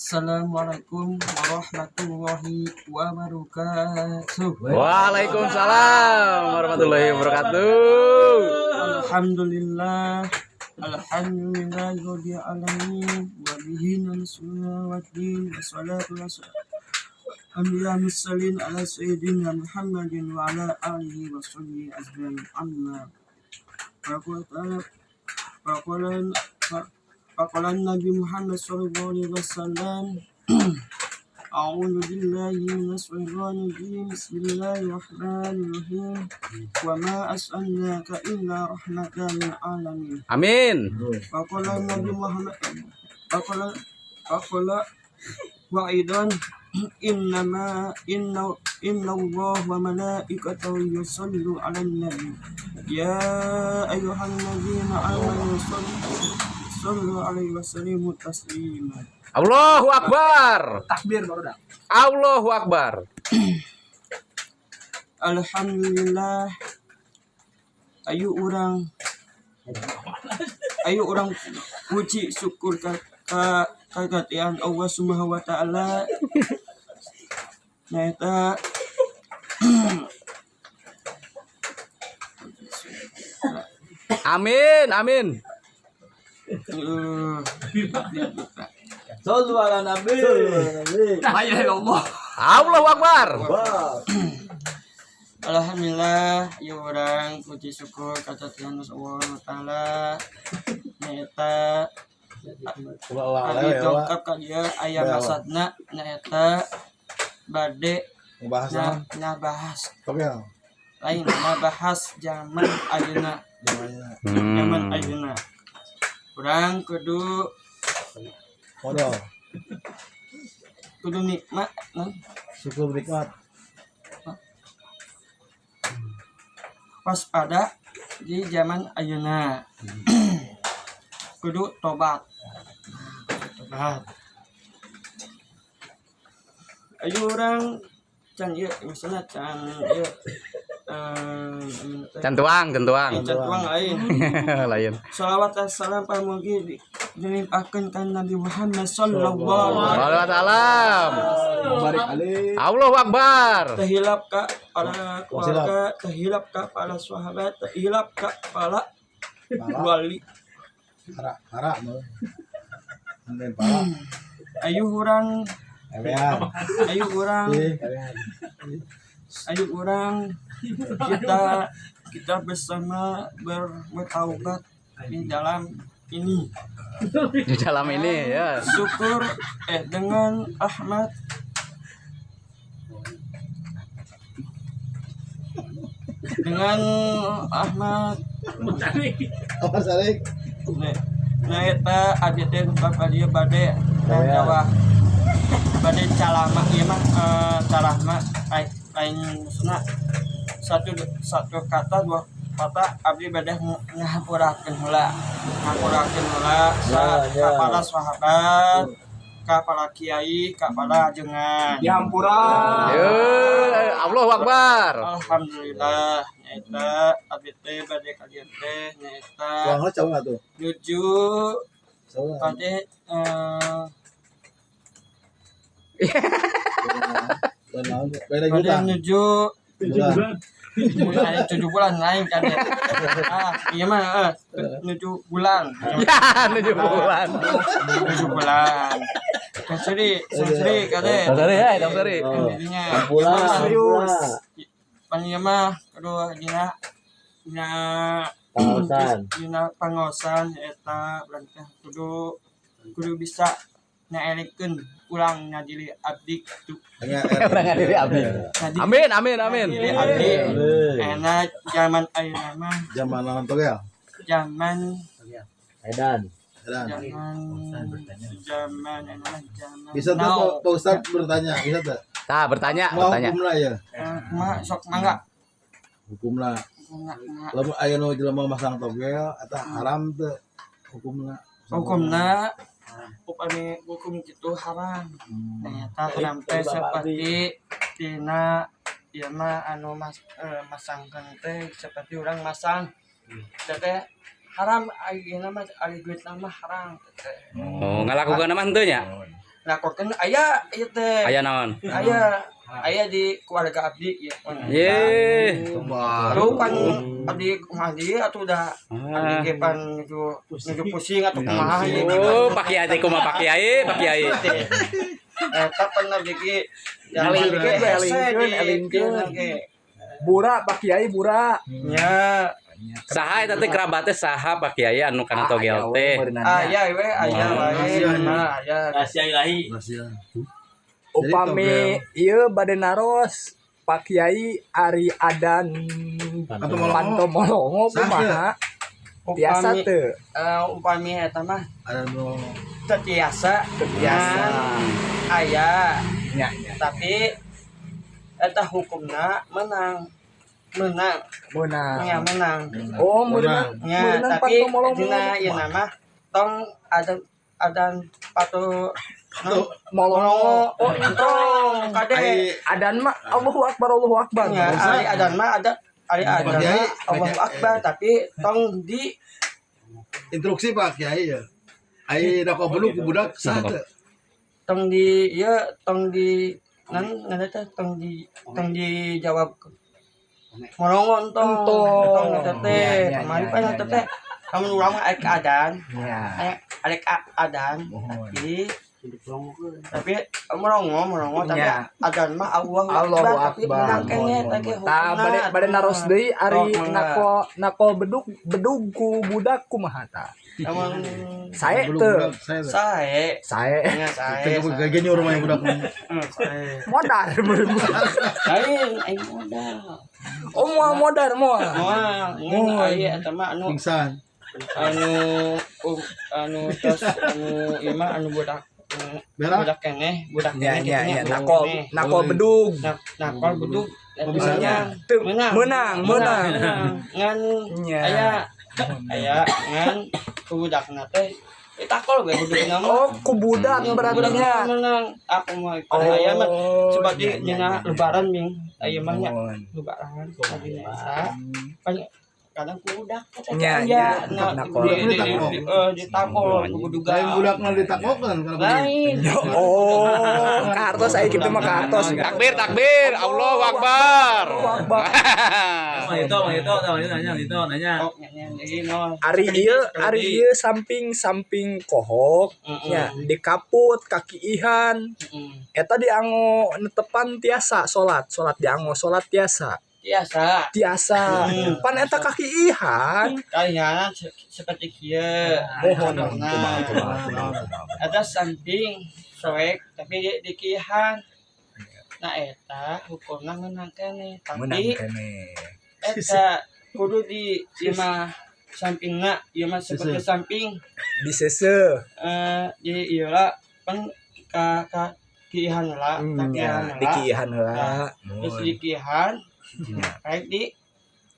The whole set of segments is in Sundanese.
Assalamualaikum warahmatullahi wabarakatuh. Waalaikumsalam warahmatullahi wabarakatuh. Alhamdulillah. Alhamdulillah rabbil alamin wa bihi nasta'in wa din wassalatu wassalamu alhamdulillah mursalin ala sayyidina Muhammadin wa ala alihi wa sahbihi ajma'in, amma faqala faqala faqala Nabi Muhammad sallallahu alaihi wasallam. A'udzu billahi minasy syaithanir rajim. Bismillahirrahmanirrahim. Wa ma arsalnaka illa rahmatan lil alamin. Amin. Faqala Nabi Muhammad faqala faqala wa aidan innama inna inna Allah wa malaikatahu yusallu 'alan nabi ya ayyuhalladzina amanu sallu alaihi wa sallimu taslima. Allahu Akbar. Takbir baru dah. Allahu Akbar. Alhamdulillah, ayo urang puji syukur ka kagatian Allah Subhanahu wa taala. Nyaeta Amin, amin. Sallu ala nabi. La ilaha illallah. Allahu Akbar. Alhamdulillah, ayo urang puji syukur kagatian Allah wa taala. Nyaeta abdi dongkap ka dieu aya maksudna, nyaeta bade Ngebahas na, naon? Nabahas Togel. Lain, nabahas zaman ayeuna. Zamannya. Zaman ayeuna urang kudu Modal. Kudu nikmat nah, Syukur nikmat. Waspada di zaman ayeuna, kudu tobat, kudu tobat. Ayo urang can ieu, misalnya can ieu Can tuang, can tuang. Can tuang lain. Lain. Salawat dan salam pamugi dilimpahkeun ka Nabi Muhammad sallallahu alaihi Wasallam. Barik alih. Allahu Akbar. Teu hilap ka para keluarga, teu hilap ka para sahabat, teu hilap ka para wali. Para, para mah. Mungkin para. Ayo urang Ewean. Ayo urang Ih, ewean. Ayo urang kita kita bersama bertaubat di dalam ini. Di dalam ini ya. Syukur dengan Ahmad dengan Ahmad. Apa salik? Nah, eta abdi teh bapak dia bade jawah bade calama ieu mah, calama lain lain, maksudna satu satu kata dua kata. Abdi bade ngahampurakeun heula, ngahampurakeun heula sa Ya, ya. ka para sahabat, ka para kiai, ka para ajengan. Dihampura. Yo, Allahu Akbar. Alhamdulillah, nyaeta abdi teh bade ka dieu teh nyaeta Uangnya jauh nggak tuh? nuju Jauh nggak? Bade Beda bade juta. nuju Bulan. aya 7 bulan lain kan ya. Ah, iya mah nuju bulan. Ya, 7 bulan. 7 bulan. Kang Suri, Kang Suri kade. Tong seri ya, tong seri. Jadinya Serius. Pan ieu mah aduh dina dina Pangaosan. Dina pangaosan eta urang teh kudu kudu bisa naelikeun urang ngadili abdi kitu. Urang ngadili abdi. Ngadili Amin, amin, amin. ngadili abdi. Enak zaman ayeuna mah. Zaman naon togel? Zaman Edan. Edan. Zaman zaman enak zaman Bisa tuh now. Pak Ustadz bertanya, bisa tuh. Nah, bertanya, Mau bertanya. hukumna ya? Kumaha sok mangga. Hukumna. Hukumna kumaha? Lamun aya nu jelema masang togel eta haram teu hukumna? Hukumna upami hukum kitu haram. Ternyata haram teh seperti tina ieu mah anu masangkeun teh seperti urang masang teh teh haram, ayeuna mah ari duitna mah haram teh. Oh, ngalakukeun mah henteu nya. Laporkeun aya ieu teh. Aya naon? Aya aya di keluarga abdi ya. Ye. Tuh pan abdi kumaha di atuh udah abdi ge pan nuju nuju pusing atau kumaha ieu. Oh, Pak Kiai teh kumaha Pak Kiai, Pak Kiai. Eta pan abdi ge Elingkeun, elingkeun, elingkeun. Bura Pak Kiai bura. Nya. Saha eta teh kerabatnya saha Pak Kiai anu kana togel teh? Aya we, aya wae, mah aya. Rahasia ilahi. Rahasia. Upami ieu bade naros Pak Kiai ari adan Pantomolongo. Pantomolongo kumaha? Tiasa Upami teu? Upami eta mah Ada nu teu tiasa, Teu tiasa. Aya, Nya nya. Tapi eta hukumna menang. Menang, Meunang. nya menang. Oh, meunang. Nya, Meunang tapi Pantomolongo. dina ieu nama tong ada adan patu Molongo. molongo. Oh, entong kade. Ai Adan mah Allahu Akbar Allahu Akbar. Nya, ari adan mah ada ari adan Pak Kiai, mah Allahu Akbar, tapi tong di instruksi Pak Kiai ya. Ai rokok bedug ku budak sah teu? Tong di ya tong di nan nan teh tong dijawab molongo entong. Entong. Entong eta teh Ya, ya, kamari ya, pan ya, eta ya. teh kamu urang mah arek adan, Ya. arek arek adan tapi melongo melongo tapi Ya. adan mah Allahu Allahu Akbar, tapi Akbar. menang keneh teh ge Tah hukumna. bade bade naros deui ari Oh, mangga. nako nako bedug bedug ku budak kumaha tah? Emang Sae Belum teu? budak saya teu. Sae. Sae. Nya sae. Teu gege nyuruh mah budak. Sae. Modar. Lain aing modal. Oh, moal modar moal. Moal, ngan aya eta mah anu Pingsan. Anu anu tos anu ieu mah anu budak Berak. budak keneh, budak Nya keneh nya kitu nya, nya budak nakol keneh. nakol bedug. Nakol bedug Oh, bisa. menang. Teu Menang. menang menang. Ngan Nya. aya aya ngan ku budakna teh ditakol we budukna mah. Oh, ku budak berarti Budakna nya. menang aku mah Oh, aya mah seperti nya, nya, dina nya, nya. lebaran ming aya mah nya Mohon. lebaran tadi eta pan kadang ku budak teh Nya, aya nya, nah, nakol. di ditakol ku buduga. Lain budak mah ditakokeun kana bedug. Lain. Oh, kartos aya kitu mah kartos. Takbir, takbir, Allahu Akbar. Allahu Akbar. Mang itu, mang itu, mang itu nanya, itu nanya. Oh, nya nya jadi no. Ari ieu samping-samping kohok nya dikaput kaki ihan eta dianggo netepan tiasa salat salat dianggo salat tiasa? Biasa. Tiasa. Pan eta kaki ihan. Kalian seperti kieu. Mohon. Contohna, Kumaha kumaha kumaha kumaha. Eta samping soek tapi di kihan. Nah, eta hukumna menang keneh, Menang tapi keneh. eta kudu di ieu mah sampingna ieu mah seperti samping Disese. Di ieu lah pan ka kihan lah, ka kihan Nya lah. dikihan heula. Terus di kihan rek di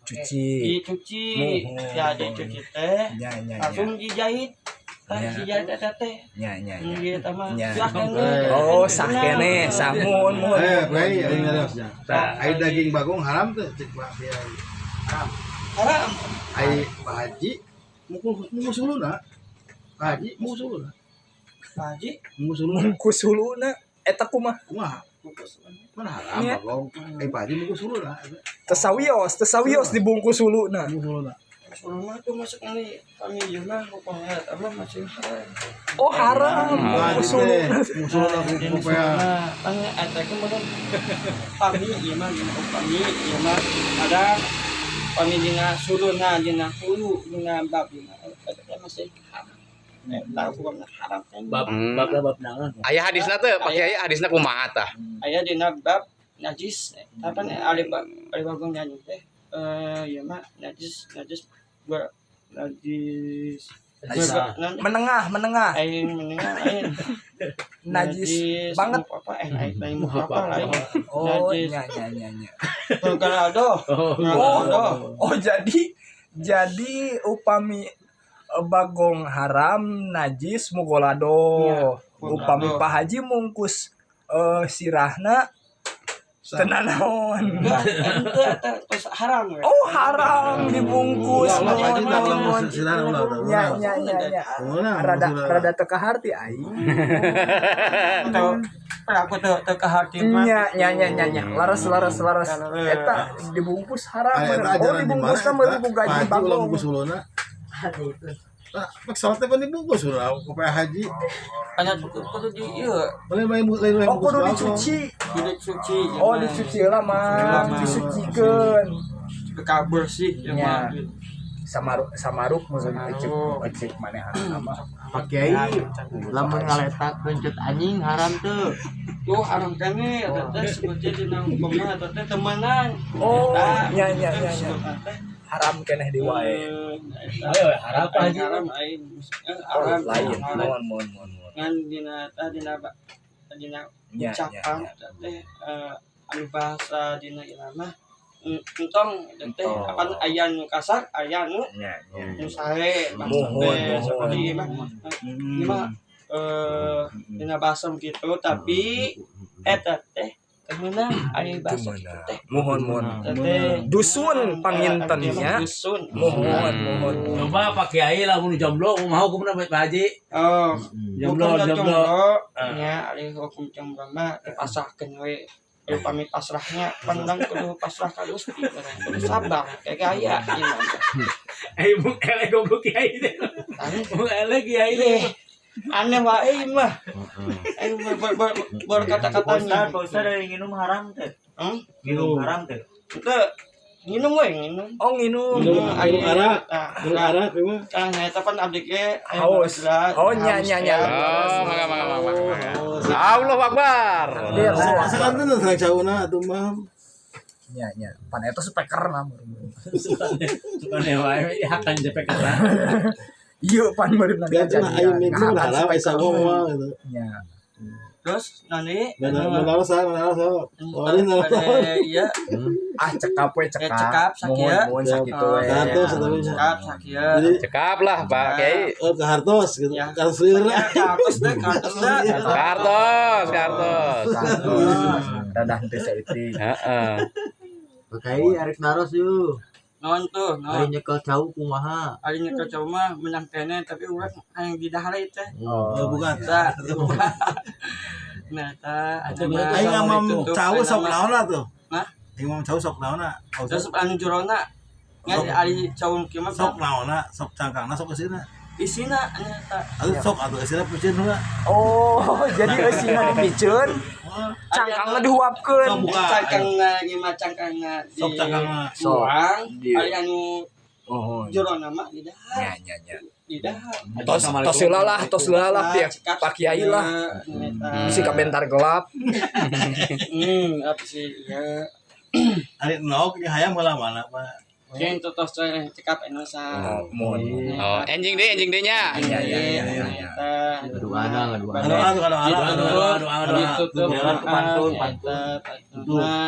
Cuci. Dicuci. Mohon. Ya dicuci teh Nya nya nya. Langsung dijahit. Tah Ya. dijahit eta teh. Nya nya nya. Ieu eta mah Nya. sah keneh. Oh, sah keneh, sah mun mun. Eh, Kiai, aing nyariosnya. Ai daging bagong haram teh cek Pak Kiai? Haram. Ai Pak Haji mukul mukul suluna. Pak Haji mukul suluna. Pak Haji Mukul suluna. Mungkus huluna eta kumaha? Kumaha? Mana haram Nya. bagong. Ai Pak Haji mukul suluna. Tesawios, tesawios dibungkus huluna. Mukul suluna. Suluna itu masuk ini kami ieu mah hukumnya eta mah masih haram. Oh, haram Pak Haji bungkus teh huluna. mukul suluna ku Jenis kupea. suluna pan eta ge mun pami ieu mah dina upami ieu mah ada pami dina suluna dina hulu dina bab dina eta teh masih haram. Eta hukumna haram kan. Bab bab lah bab naon. Aya hadisna teh Pak Kiai, hadisna kumaha tah? Aya dina bab najis eta pan ali ali bagong nyanyi teh ieu mah najis najis ber najis. Najis. Nan Menengah, menengah. Aing menengah aing Najis banget. Apa eh aing lain apa lain. Oh, Najis. nya nya nya nya. Ronaldo. Oh, Ronaldo. Oh, jadi upami bagong haram najis mugolado. Iya, Upami mugolado. Pak Haji mungkus sirahna Tenan naon. Enggak, ente eta tos haram we. Oh, haram dibungkus. Ulah, ulah, Mohon, Pak Haji, ulah, ulah, mohon. ulah, ulah, ulah, Nya ulah. nya nya nya. Ulah, Rada ulah. rada teu kaharti aing. Atau aku teu teu kaharti mah. Nya nya nya nya nya. Laras laras laras. Eta dibungkus haram. Ah, eta Oh, ajaran di dibungkus mana mah eta? ku gaji Pak Haji ulah bagong. bungkus uluna. Nah, pak salat teh pan dibungkus ulah ku Pak Haji. Hanya cukup kudu di ieu Lain lain lain lain Oh, bungkus kudu bagong. dicuci. kudu dicuci. Oh, dicuci lah mah. Disucikeun. Ka bersih ya Nya. mah. Samaruk samaruk maksudnya ecek Samaruk. ecek manehna mah. Pak Kiai, lamun ngaletak keuncut anjing haram tuh. Tuh haram kene eta teh seperti dina hukumna eta teh temenan. Oh, Eta, nya nya nya nya. sebutna teh, Haram keneh di wae. Ayo haram Pak Haji. Haram aing. Oh, Haram. lain. Haram. Mohon mohon mohon mohon. Ngan dina eta dina dina Nya nya ucapan nya. eta teh anu bahasa dina ilama entong eta teh Entong. apan aya nu kasar aya nu Nya nya. nu sae bahasa Mohon, teh mohon. seperti ieu mah ieu mah dina bahasa gitu tapi eta teh temenan aya bahasa kitu teh Mohon mohon. Eta teh Dusun panginten nya. dusun. Mohon mohon. Coba Pak Kiai lamun jomblo kumaha hukumna Pak Haji? Oh, Jomblo hukum jomblo. jomblo nya ari hukum jomblo mah dipasrahkeun we. Lu pamit pasrahnya pandang kudu pasrah ka Gusti kudu sabar kayak gaya ieu mah. Eh mung eleh goblok Kiai teh. Aneh. Mung eleh Kiai teh. Ih, aneh wae ieu mah. Aing mah berkata-katanya. Pak Ustad ada yang minum haram teh. Hmm? Minum haram teh. Teu nginum we nginum. Oh, nginum. Minum minum arak, Tah, minum arak ieu mah. tah nya eta pan abdi ge aya Haus. baheula, Oh, nya haus nya nya. ya. Oh, mangga mangga mangga. Mangga. Allahu Akbar. Iya, Sakanteun serang cauna atuh mah. Nya nya. Pan eta speaker na. Sukane wae hakan jepek kerah. Iya, pan meureun Biar cenah aing minum haram asa mah gitu. Nya. Terus nanti Benar benar sa, benar sa. Oh, ini pada iya Ah, cekap we cekap. Ya, cekap, Mohon sakieu. mohon sakitu we. Kartos atau bisa. cekap sakieu. Jadi Cekap lah Pak Kiai. oh ke hartos gitu. Ya. Kartos liur. Kartos deh, kartos deh. Kartos, kartos. Kartos. Dadah henteu saeutik. Heeh. Pak Kiai arek naros yuk. Non tuh, Ari non. nyekel cau kumaha. Ari nyekel cau mah menang kene tapi urang hayang di dahar ieu teh. Oh, bukan. Tah. Nah, tah Aing ngamam cau sok naonna tuh. Hah? Aing ngamam cau sok naonna. Terus anu jurona ngan ari cau kieu mah Sok naonna, sok cangkangna, sok eusina. isina nya tah. Atuh sok atuh eusina piceun heula. Oh, jadi eusina dipiceun, cangkangna dihuapkeun. Sok buka. Cangkangna ieu mah cangkangna di Sok cangkangna. Sok. buang, Di- ari anu Mohon. jurona mah di dahar, Nya nya nya. di dahar. Tos tos heula lah, tos heula lah pihak Pak Kiai lah. Bisi kabentar gelap. Apa sih ya. Ari nok jeung hayam heula mana, Pak. Yang tos teh cekap anu sa. Oh, mohon. Oh, anjing deh, anjing deh nya. Ya ya ya ya. ya. Ngaduana, ngaduana. Aduh, aduh, aduh, aduh, aduh, Doa doa doa. Ditutup Jalan ke pantun, pantun.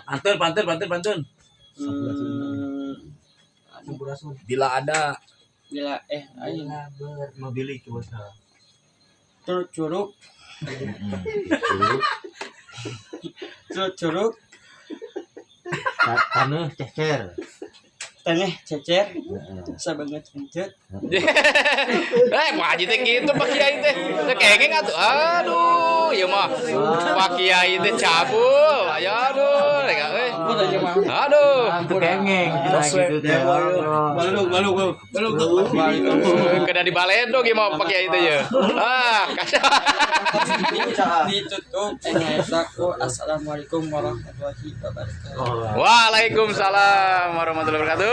Pantun pantun pantun pantun. Bila ada Bila aing Mobil itu Ustad. curug curug curug Taneuh cecer. tanah cecer sabanget encet. Eh, Pak Haji teh kitu Pak Kiai teh. Teh kengeng atuh. Aduh, ieu mah Pak Kiai teh cabul. Ayo aduh, rek euy. Aduh. Itu kengeng. Tos we. Gitu teh. Baluk, baluk, baluk, baluk. Kena dibaledog ieu mah Pak Kiai teh ye. Ah, kasih. Ditutup enya ku assalamualaikum warahmatullahi wabarakatuh. Waalaikumsalam warahmatullahi wabarakatuh.